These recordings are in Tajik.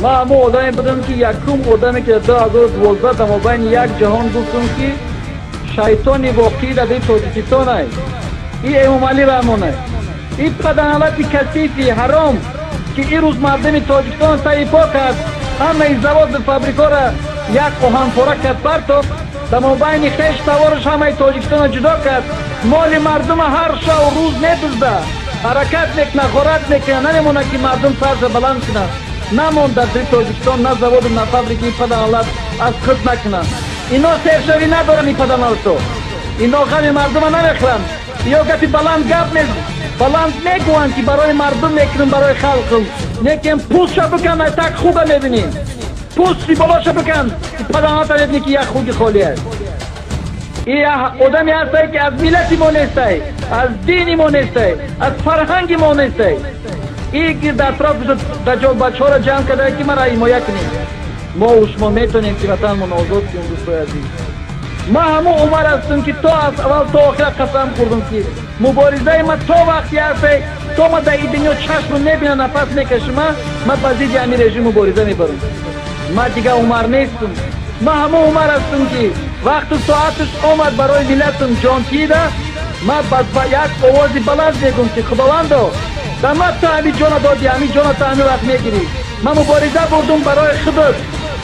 Ман ҳамон одаме будам, ки якум одаме, ки дар 2012 дар мобайни як ҷаҳон гуфтам, ки шайтони воқеӣ дар дили Тоҷикистон ай и Эмомалӣ Раҳмон ай, и паданалати касифи ҳаром, ки ирӯз мардуми Тоҷикистон таипо кард, ҳамаи заводу фабрикора як оҳанпора кард, партофт, дар мобайни хеш тавораш ҳамаи Тоҷикистонро ҷудо кард, моли мардума ҳар шаву рӯз медузда, ҳаракат мекунад, ғорат мекунад, намемонад, ки мардум сарша баланд кунад. Намонд дар дили Тоҷикистон на заводу, на фабрики ин паданалат аз худ накунад. Ино сершавӣ надоранд, ин паданалато. Ино ғами мардума намехӯранд. Ё гапи баланд гап баланд мегӯянд, ки барои мардум мекунем, барои халқам, лекин пӯстша бикан, так хуба мебинем. Пӯсти болоша бикан, паданалата, мебинӣ, ки як хуги холӣ аст. И одаме ҳастай, ки аз миллати мо нестай, аз дини мо нестай, аз фарҳанги мо нестай. И ки дар атрофи даҷол бачаҳоро ҷамъ карда, ки мара ҳимоя кунем. Мо шумо метавонем, ки ватанмон озод кунем. Дӯстои азиз, ман ҳамон Умар ҳастам, ки то аз аввал то охира қасам хӯрдам, ки муборизаи ма то вақте ҳастай, то ма дар ин дунё чашму мебинам, нафас мекашима, ман ба зидди ҳамин режим мубориза мебарам. Ман дигар Умар нестам, ман ҳамон Умар ҳастам, ки вақту соаташ омад, барои миллатам ҷонтида, ман ба як овози баланд мегӯм, ки Худовандо, да ман ту ҳамин ҷона додӣ, ҳамин ҷона ту ҳамин вақт мегирӣ. Ман мубориза бурдум барои худат,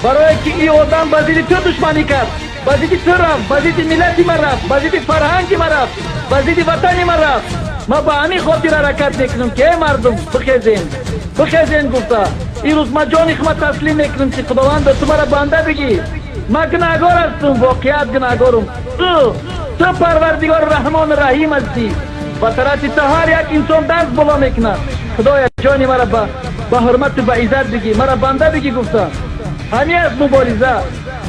барое ки ин одам ба зидди ту душманӣ кард, ба зидди ту рафт, ба зидди миллати ман рафт, ба зидди фарҳанги ман рафт, ба зидди ватани ман рафт. Ман ба ҳамин хотир ҳаракат мекунам, ки эй мардум, бихезем, бихезем гуфта. Ирӯз ман ҷони хума таслим мекунам, ки Худовандо, ту мара банда бигӣ. Ман гунаҳгор ҳастам, воқеият гунаҳгорум. Ту Парвардигори Раҳмону Раҳим ҳастӣ, ба тарафи ту ҳар як инсон даст боло мекунад. Худоя, ҷони мара ба ҳурмату ба иззат бигӣ, мара банда бигӣ гуфта. Ҳамин аст мубориза,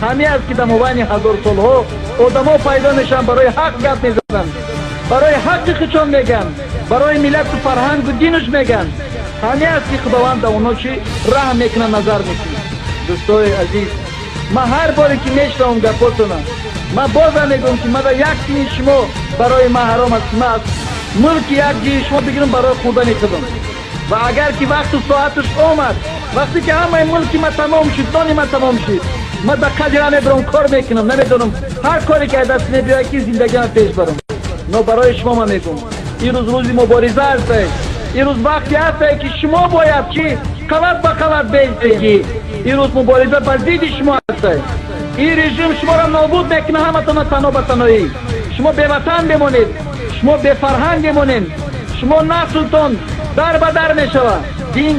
ҳамин аст, ки дар мобайни ҳазорсолҳо одамо пайдо мешаванд, барои ҳақ гап мезананд, барои ҳаққи худшон мегӯянд, барои миллату фарҳангу динуш мегӯянд. Ҳамин аст, ки Худованд ба онҳо чӣ раҳм мекунад, назар мекунад. Дӯстои азиз, ман ҳар боре ки мешнавам гапотона, ман бозам мегӯям, ки мада як тини шумо барои ман ҳаром аст, ки ман аз мулки як ҷии шумо бигирам барои хӯрдани худам. Ва агар ки вақту соаташ омад, вақте ки ҳамаи мулки ман тамом шуд, нони ман тамом шуд, ман ба қадира мебарам, кор мекунам, намедонам, ҳар коре ки аз даст мебиёяд, ки зиндагиам пеш барам. Но барои шумо ман мегӯм: ирӯз рӯзи мубориза ҳастай, ирӯз вақте ҳастай, ки шумо бояд чи қават ба қават беистед, ки ирӯз мубориза ба зидди шумо ҳастай. Ин режим шуморо нобуд мекунад ҳаматона тано ба таноӣ. Шумо беватан бемонед, шумо бефарҳанг бемонед, шумо наслтон дар ба дар мешавад, дин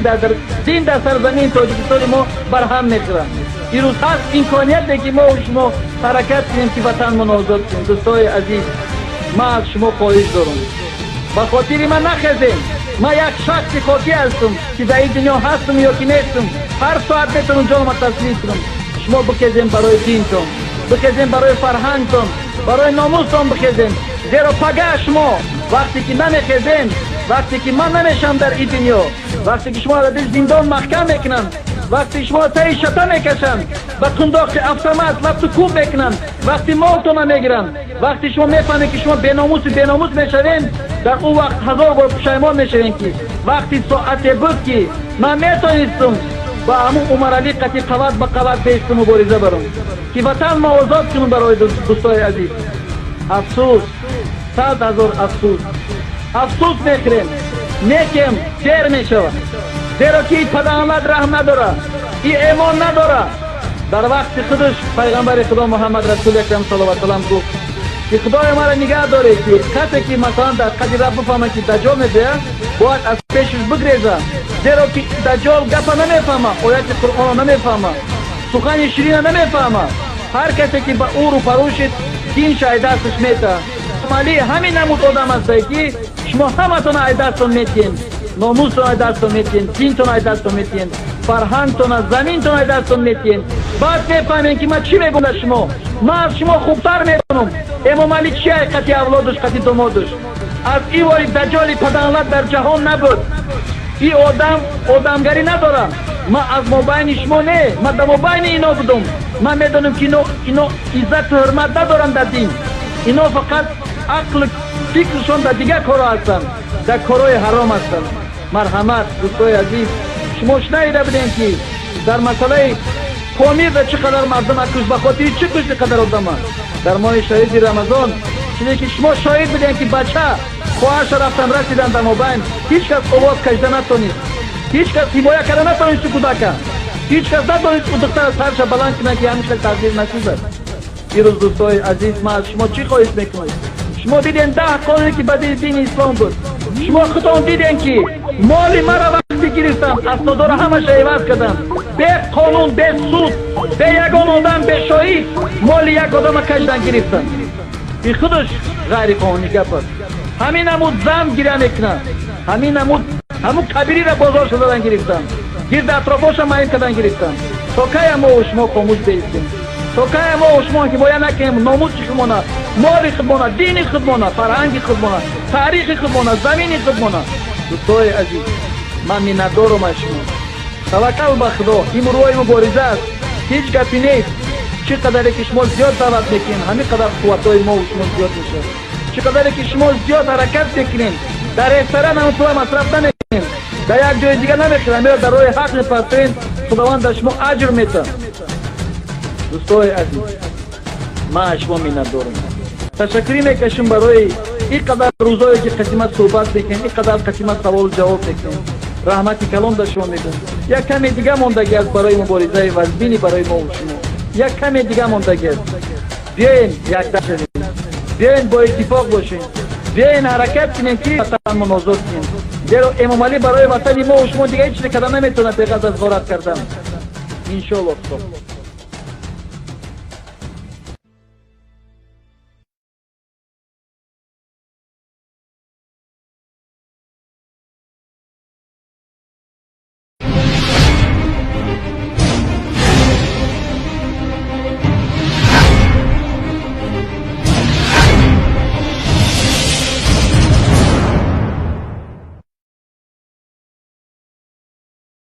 дар сарзамини Тоҷикистони мо барҳам мехӯрад. Ирӯз ҳаст имконияте, ки мо шумо ҳаракат кунем, ки ватанмон озод кунем. Дӯстои азиз, ман аз шумо хоҳиш дорам, ба хотири ман нахезем. Ман як шахси хокӣ ҳастам, ки дар ин дунё ҳастам ё ки нестам, ҳар соат метавонам ҷонама таслим кунам. Шумо бихезем барои динтон, бихезем барои фарҳангтон, барои номустон бихезем, зеро пага шумо вақте ки намехезем, вақте ки ман намешавам дар ин дунё, вақте ки шумо дар дил зиндон маҳкам мекунанд, вақте шумо таи шата мекашанд, ба қундоқи автомат лапту кӯб мекунанд, вақти молтона мегиранд, вақте шумо мефаҳмед, ки шумо беномусу беномус мешавем, дар он вақт ҳазор бор пушаймон мешавем, ки вақти соате буд, ки ман метонистам ба ҳамун Умаралӣ қати қават ба қават беисту мубориза барам, ки ватан мо озод кунем. Барои дӯстои азиз, афсӯс, 100 000 афсӯс, афсӯс мехӯрем, некем дер мешавад, зеро ки паданалат раҳм надорад, и эмон надорад. Дар вақти худаш пайғамбари Худо Муҳаммад Расули Акрам саллаллоҳу салам гуфт, ки Худоё, мара нигаҳ доред, ки касе ки масалан дар қади раб бифаҳмад, ки Даҷол мебиёяд, бояд аз пешаш бигреза, зеро ки Даҷол гапа намефаҳма, ояти Қуръонро намефаҳма, сухани ширина намефаҳма. Ҳар касе ки ба ӯ рӯпарӯ шид, динша ай дасташ мета. Мали ҳамин намуд одам ҳастай, ки шумо ҳаматона ай дастон метиҳен, номустон ай дастон метиҳен, динтон ай дастон метиҳен, фарҳангтона, заминтон ай дастон метиҳен. Баъд мефаҳмем, ки ман чӣ мегӯм дар шумо. Ман аз шумо хубтар медонам, Эмомалӣ чи ай қати авлодуш, қати домодуш. Аз ин вори даҷоли паданалат дар ҷаҳон набуд. Ин одам одамгарӣ надорад. Ман аз мобайни шумо не, ман дар мобайни ино будум. Ман медонам, ки ино иззату ҳурмат надоранд дар дин. Ино фақат ақлу фикршон дар дигар корҳо ҳастанд, дар корҳои ҳаром ҳастанд. Марҳамат, дӯстои азиз, шумо шунаида будем, ки Дар масъалаи Помир да чӣ қадар мардум кушт, ба хотири чӣ кушти қадар одама? Дар моҳи шарифи Рамазон, чизе ки шумо шоҳид будем, ки бача хоҳарша рафтан расидан дар мобайн, ҳеҷ кас овоз кашида натонист, ҳеҷ кас ҳимоя карда натонист кӯдака, ҳеҷ кас натонист ӯ духтара сарша баланд кунад, ки ҳамин хел тақдир насибад. Ирӯз, дӯстои азиз, ман аз шумо чӣ хоҳиш мекунам? Шумо дидем 10 қонуне, ки ба дини ислом буд. Шумо худтон дидем, ки моли мара вақте гирифтам, аснодоро ҳамаша иваз кардам, бе қонун, бе суд, бе ягон одам, бе шоҳид моли як одама кашидан гирифтам. Ин худаш ғайриқонунӣ гап аст. Ҳамин намуд зан гиря мекунад, ҳамин намуд ҳамун кабириро бозорша задан гирифтам, гирди атрофоша маин кардан гирифтам. То кая мо шумо хомӯш беистем? То кая мо шумо ҳимоя накунем номуси худмона, моли худмона, дини худмона, фарҳанги худмона, таърихи худмона, замини худмона? Дӯстои азиз, ман миннатдорум аз шумо. Таваккал ба Худо, ин роҳи мубориза аст, ҳеҷ гапи нест. Чӣ қадаре ки шумо зиёд даъват мекунем, ҳамин қадар қувватҳои мо шумо зиёд мешавад. Чӣ қадаре ки шумо зиёд ҳаракат мекунем, дар ресторан ҳам пула масраф намекунем, дар як ҷои дига намехӯрем, ё дар роҳи ҳақ мепартоем, Худованд дар шумо аҷр метавад. Дӯстои азиз, ман аз шумо миннатдорам, ташаккурӣ мекашем барои ин қадар рӯзое, ки қисмат суҳбат мекунем, ин қадар қисмат саволу ҷавоб мекунем. Раҳмати калон дар шумо мегӯм. Як каме дига мондагӣ аст барои муборизаи вазбини барои мо шумо, як каме дига мондагӣ аст. Биёем, якда шавем, биёем, бо иттифоқ бошем, биёем, ҳаракат кунем, ки ватанмон озод кунем, зеро Эмомалӣ барои ватани мо шумо дига ҳеҷ чизе карда наметавонад, беғараз аз ғорат кардан. Иншоалло.